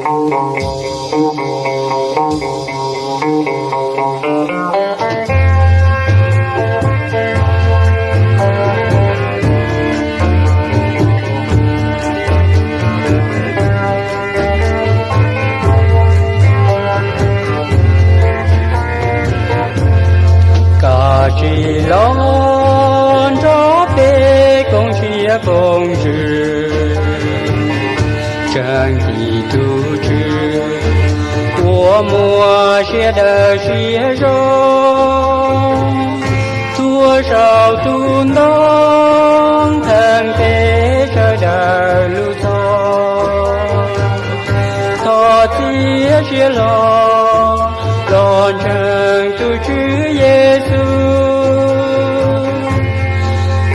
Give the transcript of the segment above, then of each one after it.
Koj tsis los nrog peb koom siab koom ntsws, tseem tiv tus Tswv uas muaj siab dawb siab zoo, tuag saum tus ntoo theej peb sawv daws lub txhoj. Thov txiav siab hlo los ntseeg tus Tswv Yexus.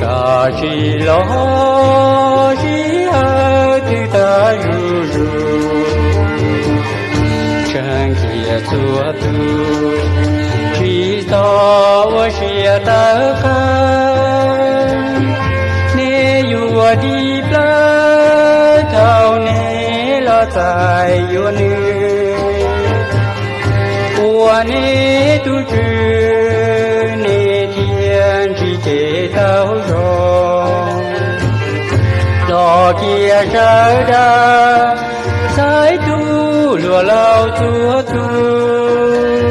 Koj tsis los sij hawm twg tag zuj zus, tseem cia txhua tus tsis txhob ua siab tawv qab. Nej yuav dim plawv thaum nej los txais yuav nws, ua nej tus Tswv nej thiaj ntsib kev tau zoo. Los kiag sawv daws ntxhais tus hluas laus txhua tus,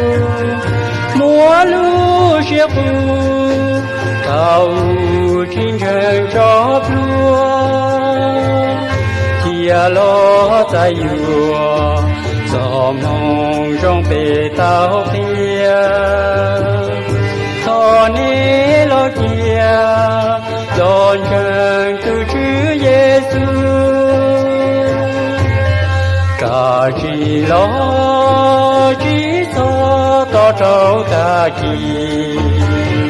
muab lub siab qus thaum tsis ntseeg tso plhuav, thiab los txais yuav txoj moo zoo peb tau qhia. Thov nej los kiag los ntseeg tus Tswv Yexus. Koj tsis los tsis txhob tos rau tag kis,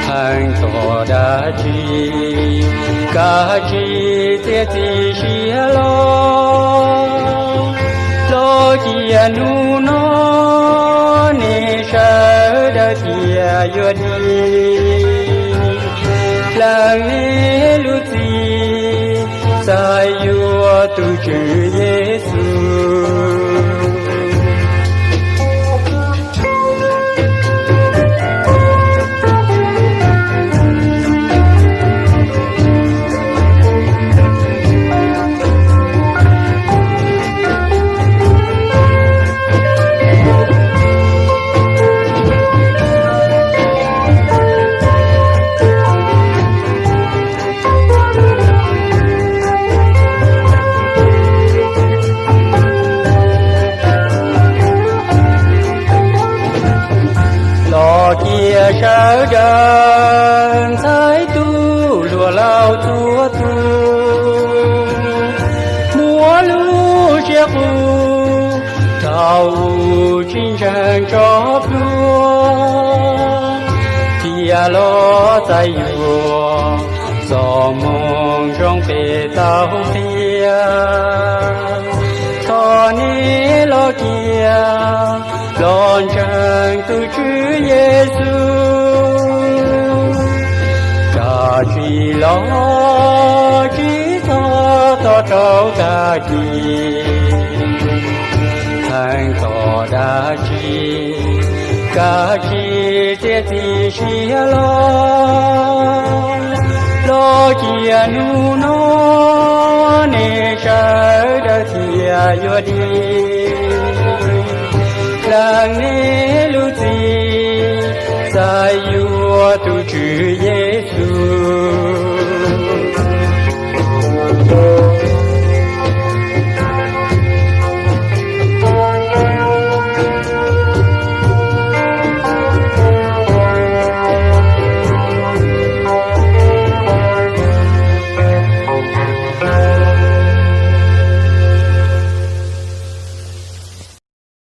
pheej tos dab tsi? Kav tsij txiav txim siab los, los cia hnub no nej sawv daws thiaj yuav dim. Lees nej lub txim, txais yuav tus Tswv Yexus. Los kiag sawv daws ntxhais tus hluas laus txhua tus, muab lub siab qus thaum tsis ntseeg tso plhuav, thiab los txais yuav txoj moo zoo peb tau qhia. Thov nej los kiag los ntseeg tus Tswv Yexus. Kav tsij los tsis txhob tos rau tag kis, pheej tos dab tsi? Kav tsij txiav txim siab los, los cia hnub no nej sawv daws thiaj yuav dim. Lees nej lub txim, txais yuav tus Tswv